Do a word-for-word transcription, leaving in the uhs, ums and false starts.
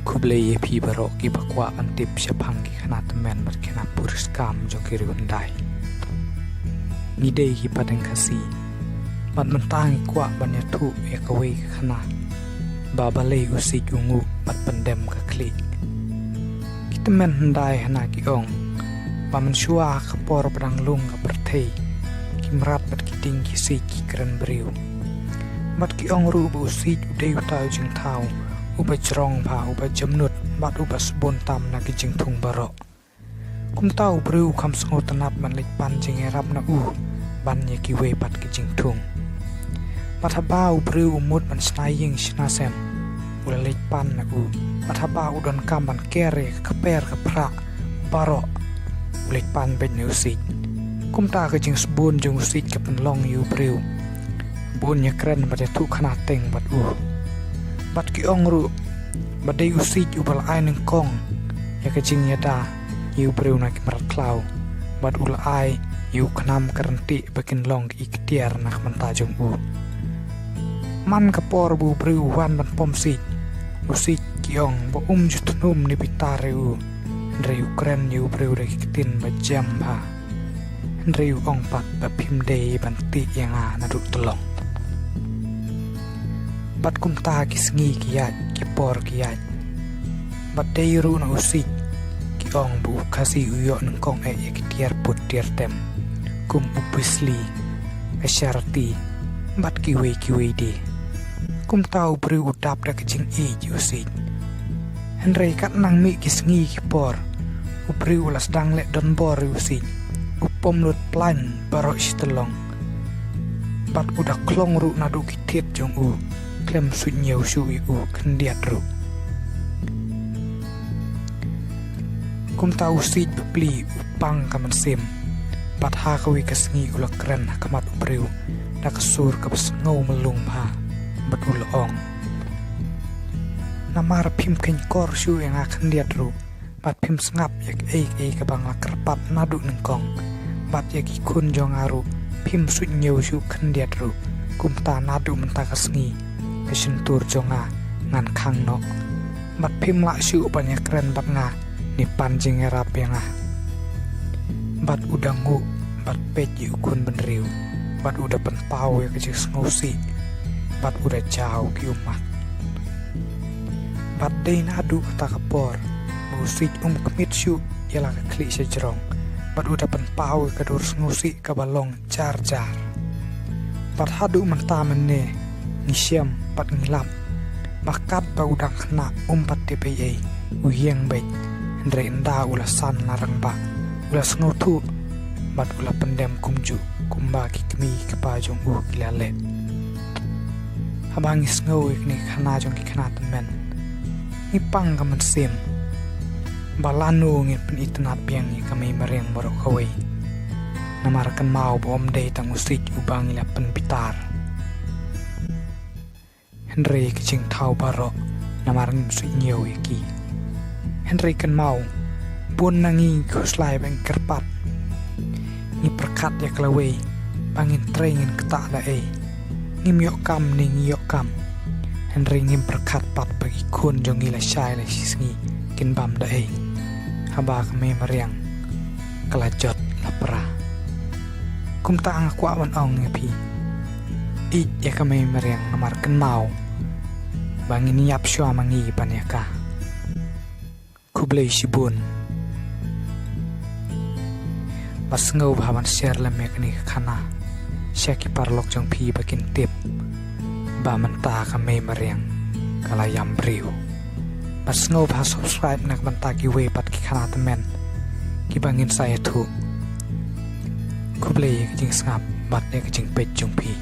Khublei ïa phi baroh kiba kwah ban tip shaphang ki khana tymmen bad ki khana puriskam jong ki riew hyndai. Ngi dei ki pateng Khasi bad mynta ngi kwah ban ïathuh ïa kawei ka khana ba balei u siej u nguh bad pyndem ka khlieh. Ki tymmen hyndai hana ki ong ba mynshuwa ha ka por ba dang lung ka pyrthei, ki mrad bad ki dieng ki siej ki kren briew. Bad ki ong ruh ba u siej u dei uta u jingthaw uba jrong bha, uba jemnud bad uba sbun tam na ki jingthung baroh. Kumta u briew u kham sngewtynnat ban leit pan jingïarap na u ban ïa kiwei pat ki jingthung. Bad haba u briew u mut ban shna ïing shna sem, u la leit pan na u. Bad haba u donkam ban ker ïa ka kper ka phrah baroh, u leit pan beit na u siej. Kumta ka jingsbun jong u siej ka pynlong ïa u briew ba un ïakren bad ïathuh khana teng bad u. Bad ki ong ruh ba dei u siej uba la ai nyngkong ïa ka jingïada ïa u briew na ki mrad khlaw, bad u la ai ïa u khnam ka ryntieh ba kin long ki iktiar na ka bynta jong u. Man ka por ba u briew u wan ban pom siej, u siej ki ong ba um ju thnum ne bitar ïa u, hynrei u kren ïa u briew da ki ktien ba jem bha. Hynrei u ong pat ba phim dei ban tih ïa nga naduh tyllong. Bad kumta ki sngi ki ïaid, ki por ki ïaid. Bad dei ruh na u siej ki ong ba u Khasi u ïoh nyngkong eh ïa ki tiar put tiar tem, kum u Bisli, ka Sharti bad kiwei kiwei de. Kumta u briew u dap da ka jingïeit ïa u siej. Hynrei katba nang mih ki sngi ki por, u briew u la sdang leh donbor ïa u siej. U pom lut plain baroh shi tyllong. Bad u da khlong ruh naduh ki thied jong u, khlem suidñiew shuh ïa u khyndiat ruh. Kumta u siej bapli u pang ka mynsiem. Bad ha kawei ka sngi u la kren ha khmat u briew da ka sur kaba sngew myllung bha, bad u la ong: Namar phim kheiñkor shuh ïa nga khyndiat ruh, bad phim sngap ïa kaei kaei kaba nga la kyrpad naduh nyngkong, bad ïa ki khun jong nga ruh phim suidñiew shuh khyndiat ruh. Kumta naduh mynta ka sngi, ka shyntur jong nga ngan khang noh. Bad phim lah shuh ban ïakren bad nga ne pan jingïarap ïa nga. Bad u da nguh bad peit ïa u khun bynriew, bad u da pynpaw ïa ka jingsngewsih, bad u da jaw ki ummat. Bad dei naduh kata ka por ba u siej um khmih shuh ïa la ka khlieh sha jrong, bad u da pynpaw ïa ka dur sngewsih kaba long jar jar. Bad haduh mynta mynne ngi shem bad ngi lap ba katba u dang khynnah um pat tip ei ei, u ïeng beit, hynrei ynda u la san la rangbah, u la sngewthuh bad u la pyndem kumjuh kumba ki kmie ki kpa jong u ki la leh. Haba ngi sngew ïa kane ka khana jong ki khana tymmen, ngi pang ka mynsiem ba lano ngin pynitynnad biang ïa ka mei mariang baroh kawei. Namar kynmaw ba ym dei tang u siej uba ngi la pynbitar, hynrei ka jingthaw baroh, namar ngim suidñiew ïa ki. Hynrei kynmaw, bun na ngi ngi khuslai ba ngi kyrpad, ngi pyrkhat ïa ka lawei ba ngin trei ngin ktah da ei. Ngim ïoh kam ne ngi ïoh kam, hynrei ngim pyrkhat pat ba ki khun jong ngi lashai lashisngi kin bam da ei, haba ka mei mariang ka la jot la pra. Kumta nga kwah ban ong ïa phi, ïeit ïa ka mei mariang, namar kynmaw ba ngin ïap shuwa ma ngi ban ïa ka. Khublei shibun. Bad sngewbha ban share lem ïa kane ka khana sha ki paralok jong phi ba kin tip ba mynta ka mei mariang ka la ïam briew. Bad sngewbha subscribe na ka bynta kiwei pat ki khana tymmen kiba ngin sa ïathuh. Khublei ïa ka jingsngap bad ïa ka jingpeit jong phi.